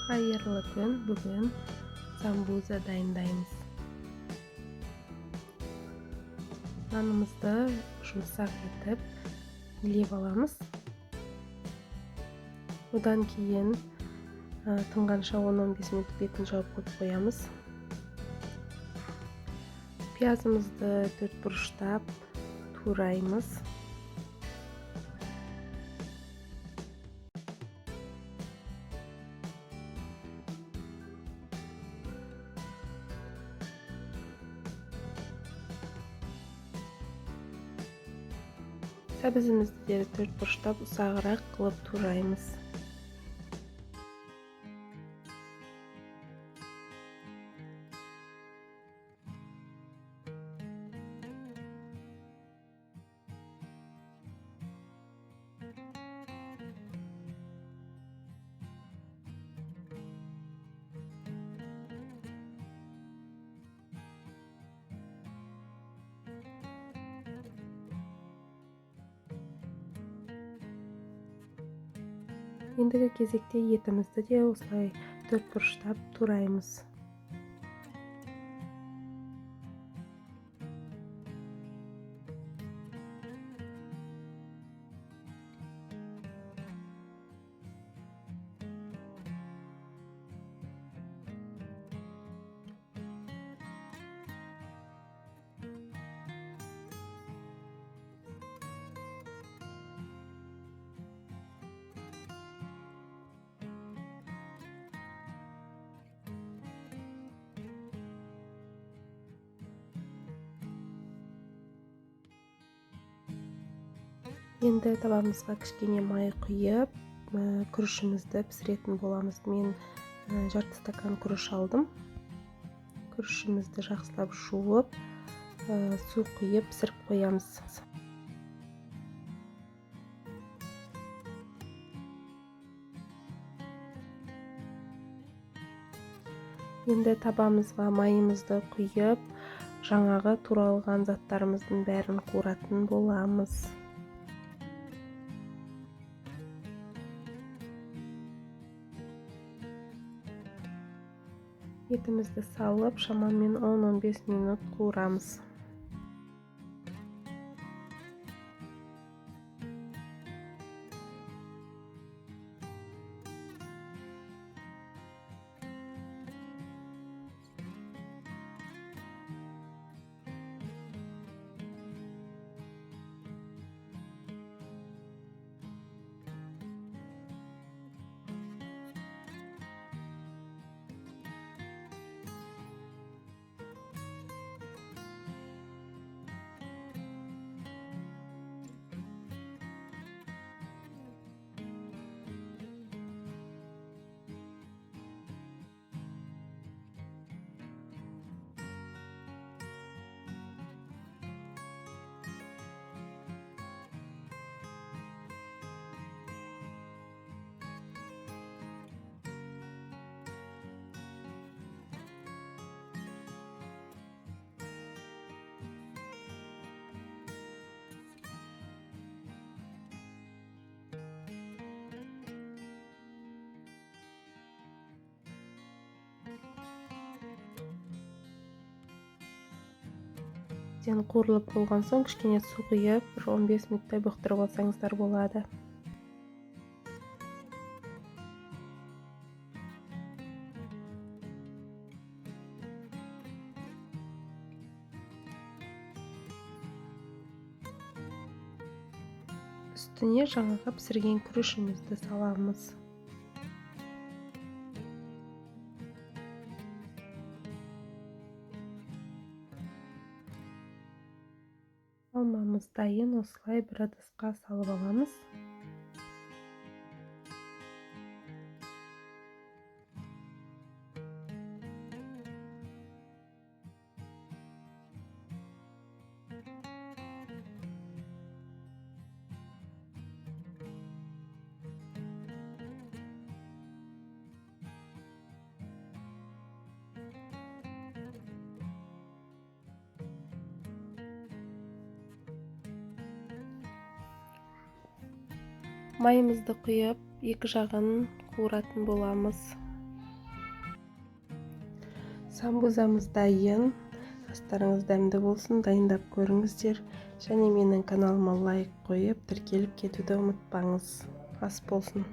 Қайырлы күн! Бүгін самбуза дайындаймыз. Нанымызды жұмсақ етіп илеп аламыз. Одан кейін тынғанша 10-15 минут бетін жауып қойып қоямыз. Пиязымызды төрт бұрыштап тураймыз. Сәбізімізді де төрт бұрыштап ұсағырақ қылып тураймыз. Ендігі кезекте етімізді де осылай төрт бұрыштап тураймыз. Енді табамызға кішкене май құйып, күрішімізді пісіретін боламыз. Мен жарты стакан күріш алдым. Күрішімізді жақсылап жуып, су құйып пісіріп қоямыз. Енді табамызға майымызды құйып, жаңағы туралған заттарымыздың бәрін қуыратын боламыз. Етімізді салып, шамамен 10-15 минут қуырамыз. Қуырылып болған соң кішкене су құйып, бір 15 минуттай бұқтырып алсаңыздар болады. Үстіне жаңағы пісірген күрішімізді саламыз. Алмамыз дайын, осылай бір ыдысқа салып аламыз. Майымызды құйып, екі жағын қуыратын боламыз. Самбузамыз дайын. Астарыңыз дәмді болсын, дайындап көріңіздер және менің каналыма лайк қойып, тіркеліп кетуді ұмытпаңыз. Ас болсын!